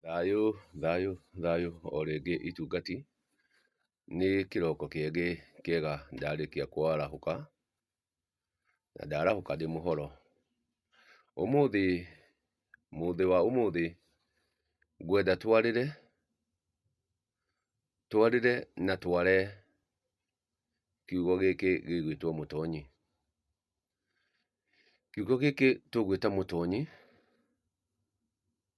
Thayũ thayũ thayũ o rĩngĩ itungati, nĩ kĩroko kĩngĩ kĩega ndarĩkia kwarahũka, na ndarahũka ndĩ mũhoro. Ũmũthĩ, mũthĩ wa ũmũthĩ ngwenda twarĩre, twarĩre na tware kiugo gĩkĩ gĩgwĩtwo mũtonyi. Kiugo gĩkĩ tũgwĩta mũtonyi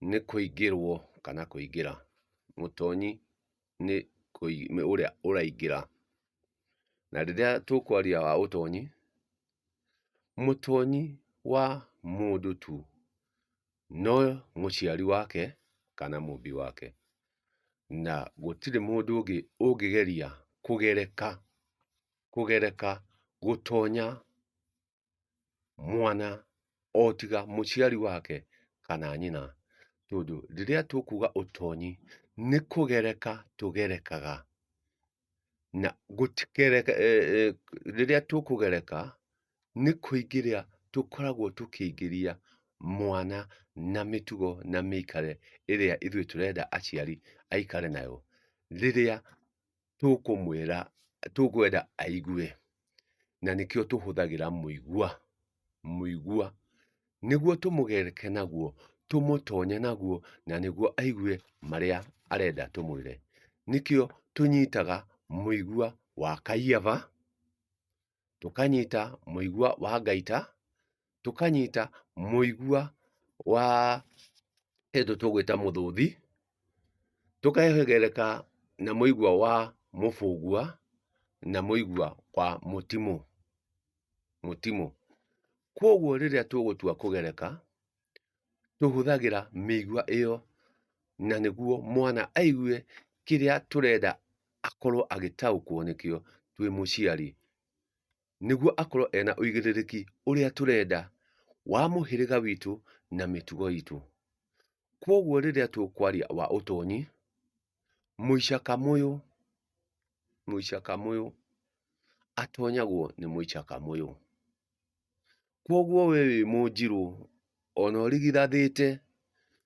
nĩ kũingĩrwo kana kũingĩra. Mũtonyi nĩ ũrĩa ũraingĩra. Na rĩrĩa tũkwaria wa ũtonyi, mũtonyi wa mũndũ tu no mũciari wake kana mũmbi wake. Na gũtirĩ mũndũ ũngĩ ũngĩgeria kũgereka kũgereka gũtonya mwana o tiga mũciari wake kana nyina. Tondũ rĩrĩa tũkuga ũtonyi nĩ kũgereka tũgerekaga, na rĩrĩa tũkũgereka nĩ kũingĩria tũkoragwo tũkĩingĩria mwana na mĩtugo na mĩikarĩre ĩrĩa ithuĩ tũrenda aciari aikare nayo, rĩrĩa tũkũmwĩra tũkwenda aigue, na nĩkĩo tũhũthagĩra mũigua, mũigua, nĩguo tũmũgereke naguo, tũmũtonye naguo, na nĩguo aigue marĩa arenda tũmwĩre. Nĩkĩo tũnyitaga mũigua wa Kaiyaba, tũkanyita mũigua wa Ngaita, tũkanyita mũigua wa kĩndũ tũgwĩta mũthũthi, tũkagereka na mũigua wa mũbũgua, na mũigua wa mũtimũ, mũtimũ. Kwoguo rĩrĩa tũgũtua kũgereka, tũhũthagĩra mĩigua ĩyo na nĩguo mwana aigue kĩrĩa tũrenda akorwo agĩtaũkwo nĩkĩo twĩ mũciari, nĩguo akorwo ena ũigĩrĩrĩki ũrĩa tũrenda wa mũhĩrĩga witũ na mĩtugo itũ. Kwoguo rĩrĩa tũkwaria wa ũtonyi, mũicakamũyũ, mũicakamũyũ atonyagwo nĩ mũicakamũyũ. Kwoguo we wĩ mũnjirũ ona ũrigithathĩte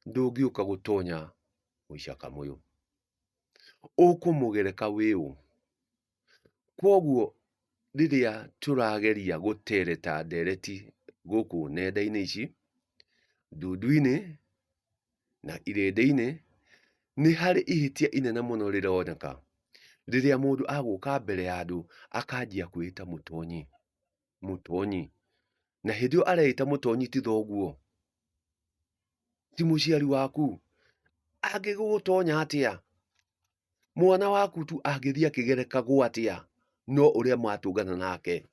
ndũngĩũka gũtonya mũicakamũyũ, ũkũmũgereka wĩ ũ? Kwoguo rĩrĩa tũrageria gũtereta ndereti gũkũ nenda-inĩ ici, ndundu-inĩ na irĩndĩ-inĩ, nĩ harĩ ihĩtia inene mũno rĩroneka rĩrĩa mũndũ agũka mbere ya andũ akanjia kwĩĩta mũtonyi, mũtonyi. Na hĩndĩ ĩyo areĩta mũtonyi ti thoguo, ti mũciari waku, angĩgũgũtonya atĩa? Mwana waku tu angĩthiĩ akĩgerekagwo atĩa no ũrĩa mwatũngana nake,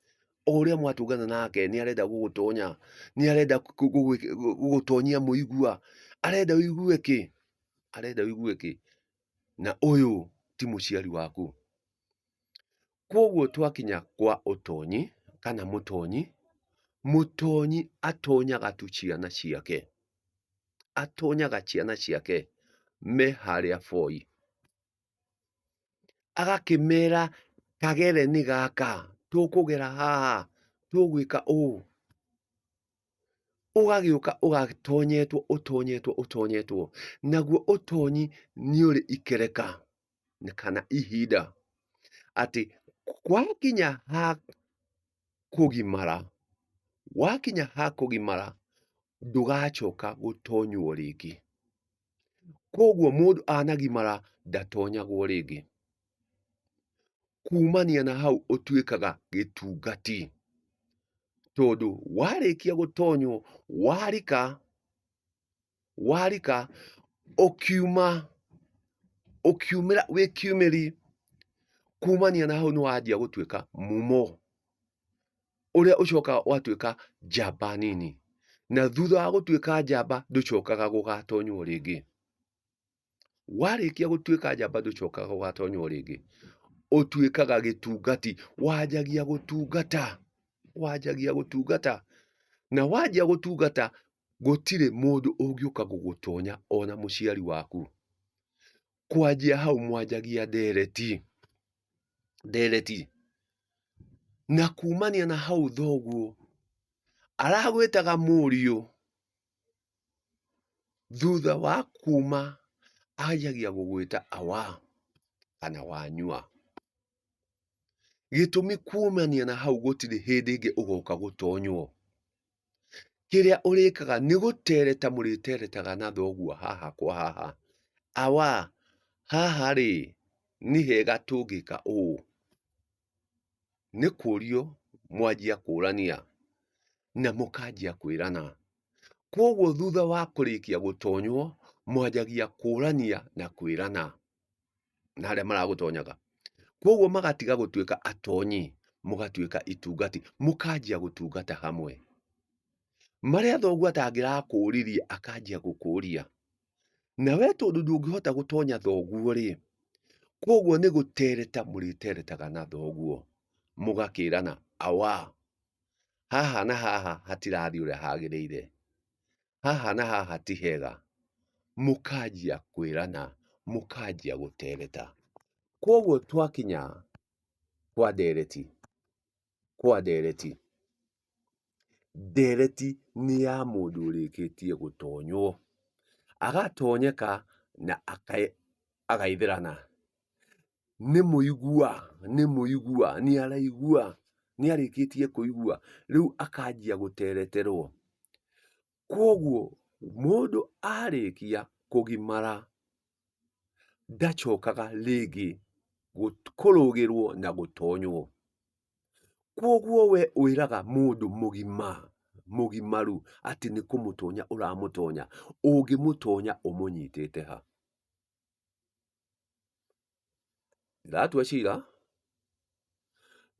o ũrĩa mwatũngana nake nĩ arenda gũgũtonya, nĩ arenda gũgũtonyia mũigua, arenda ũigue kĩ? Arenda ũigue kĩ? Na ũyũ ti mũciari waku. Kwoguo twakinya kwa ũtonyi kana mũtonyi, mũtonyi atonyaga tu ciana ciake, atonyaga ciana ciake me harĩa boi, agakĩmera kagere nĩ gaka, tũkũgera haha, tũgwĩka ũũ. Ũgagĩũka ũgatonyetwo ũtonyetwo ũtonyetwo, naguo ũtonyi nĩ ũrĩ ikereka kana ihinda, atĩ wakinya ha kũgimara, wakinya ha kũgimara ndũgacoka gũtonywo rĩngĩ. Koguo mũndũ anagimara ndatonyagwo rĩngĩ. Kumania na hau ũtuĩkaga gĩtungati, tondũ warĩkia gũtonywo warika, warika ũkiuma, ũkiumĩra wĩ kiumĩri, kumania na hau nĩwanjia gũtuĩka mumo, ũrĩa ũcokaga ũgatuĩka njamba nini, na thutha wa gũtuĩka njamba ndũcokaga gũgatonywo rĩngĩ. Warĩkia gũtuĩka njamba ndũcokaga gũgatonywo rĩngĩ, ũtuĩkaga gĩtungati, wanjagia gũtungata, wanjagia gũtungata, na wanjia gũtungata gũtirĩ mũndũ ũngĩũka gũgũtonya ona mũciari waku. Kwanjia hau mwanjagia ndereti, ndereti, na kumania na hau thoguo aragwĩtaga mũriũ, thutha wa kuma. Anjagia gũgwĩta awa kana wanyua. Gĩtũmi kumania na hau gũtirĩ hĩndĩ ĩngĩ ũgoka gũtonywo. Kĩrĩa ũrĩkaga nĩ gũtereta mũrĩteretaga na thoguo haha kwa haha. Awa, haha rĩ, nĩ hega tũngĩka ũũ? Nĩ kũrio mwanjia kũrania na mũkanjia kwĩrana. Kwoguo thutha wa kũrĩkia gũtonywo, mwanjagia kũrania na kwĩrana na arĩa maragũtonyaga. Kwoguo magatiga gũtuĩka atonyi, mũgatuĩka itungati, mũkanjia gũtungata hamwe. Marĩa thoguo atangĩrakũririe akanjia gũkũria. Na we tondũ ndũngĩhota gũtonya thoguo-rĩ, kwoguo nĩ gũtereta mũrĩteretaga na thoguo, mũgakĩrana, awa, haha na haha hatirathiĩ ũrĩa hagĩrĩire, haha na haha ti hega, mũkanjia kwĩrana, mũkanjia gũtereta. Kwoguo twakinya kwa ndereti, kwa ndereti, ndereti nĩ ya mũndũ ũrĩkĩtie gũtonywo, agatonyeka na agaithĩrana. Nĩ mũigua, nĩ mũigua, nĩ araigua, nĩ arĩkĩtie kũigua, rĩu akanjia gũtereterwo. Kwoguo mũndũ arĩkia kũgimara ndacokaga rĩngĩ kũrũgĩrwo na gũtonywo. Kwoguo we wĩraga mũndũ mũgima, mũgimaru atĩ nĩ kũmũtonya ũramũtonya, ũngĩmũtonya ũmũnyitĩte ha? Ndĩratua cira,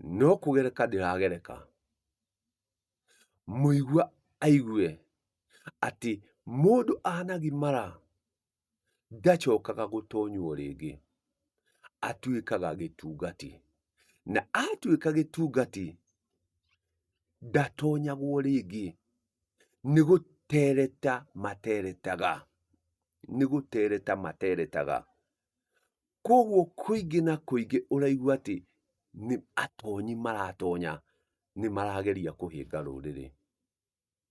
no kũgereka ndĩragereka, mũigua aigue atĩ mũndũ anagimara ndacokaga gũtonywo rĩngĩ, atuĩkaga gĩtungati, na atuĩka gĩtungati ndatonyagwo rĩngĩ, nĩ gũtereta materetaga, nĩ gũtereta materetaga. Koguo kũingĩ na kũingĩ ũraigua atĩ nĩ atonyi maratonya, nĩ marageria kũhĩnga rũrĩrĩ,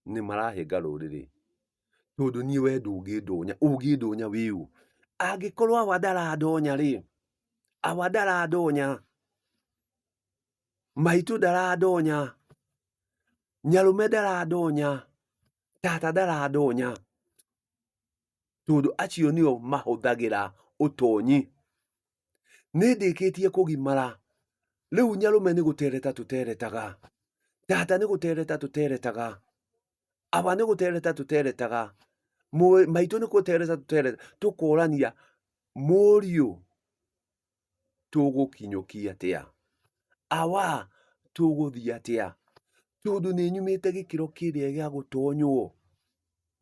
nĩ marahĩnga rũrĩrĩ, tondũ niĩ we ndũngĩndonya, ũngĩndonya wĩũ? Angĩkorwo awa ndarandonya rĩ, awa ndarandonya, maitũ ndarandonya, nyarũme ndarandonya, tata ndarandonya, tondũ acio nĩo mahũthagĩra ũtonyi. Nĩ ndĩkĩtie kũgimara, rĩu nyarũme nĩ gũtereta tũteretaga, tata nĩ gũtereta tũteretaga, awa nĩ gũtereta tũteretaga, maitũ nĩ gũtereta tũteretaga, tũkorania mũriũ tũgũkinyũkia atĩa? Awa tũgũthiĩ atĩa? Tondũ nĩ nyumĩte gĩkĩro kĩrĩa gĩa gũtonywo,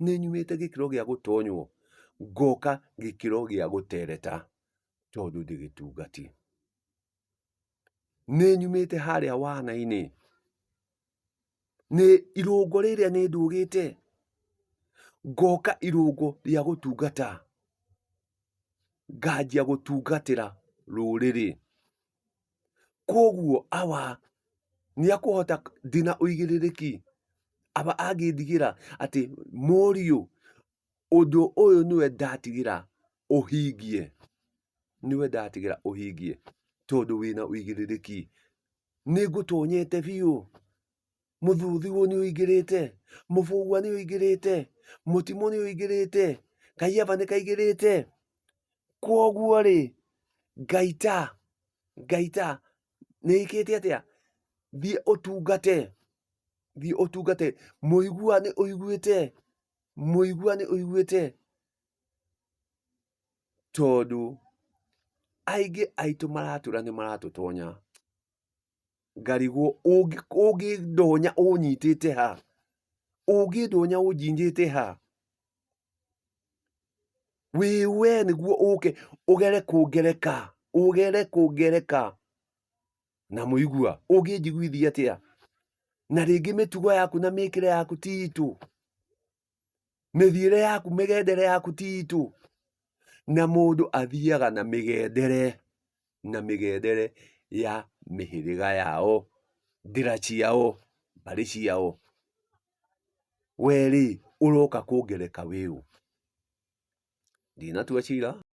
nĩ nyumĩte gĩkĩro gĩa gũtonywo, ngoka gĩkĩro gĩa gũtereta tondũ ndĩ gĩtungati. Nĩ nyumĩte harĩa wana-inĩ, nĩ irũngo rĩrĩa nĩ ndũgĩte, ngoka irũngo rĩa gũtungata. Nganjia gũtungatĩra rũrĩrĩ. Koguo awa nĩ akũhota, ndĩna ũigĩrĩrĩki, awa angĩndigĩra atĩ mũriũ ũndũ ũyũ nĩwe ndatigĩra ũhingie, nĩwe ndatigĩra ũhingie tondũ wĩna ũigĩrĩrĩki. Nĩ ngũtonyete biũ. Mũthuthiũ nĩ ũingĩrĩte, mũbũgua nĩ ũingĩrĩte, mũtimũ nĩ ũingĩrĩte, kaiyaba nĩ kaingĩrĩte. Kwoguo rĩ, ngaita, ngaita nĩ ĩkĩte atĩa? Thiĩ ũtungate, thiĩ ũtungate. Mũigua nĩ ũiguĩte, mũigua nĩ ũiguĩte. Tondũ aingĩ aitũ maratwĩra nĩ maratũtonya. Ngarigwo ũngĩndonya ũnyitĩte ha? Ũngĩndonya ũnjinyĩte ha? Wĩ we nĩguo ũke ũgere kũngereka, ũgere kũngereka na mũigua, ũngĩnjiguithia atĩa? Na rĩngĩ mĩtugo yaku na mĩkĩre yaku ti itũ. Mĩthiĩre yaku, mĩgendere yaku ti itũ. Na mũndũ athiaga na mĩgendere, na mĩgendere ya mĩhĩrĩga yao, ndĩra ciao, mbarĩ ciao. We rĩ, ũroka kũngereka wĩ ũ? Ndinatua cira.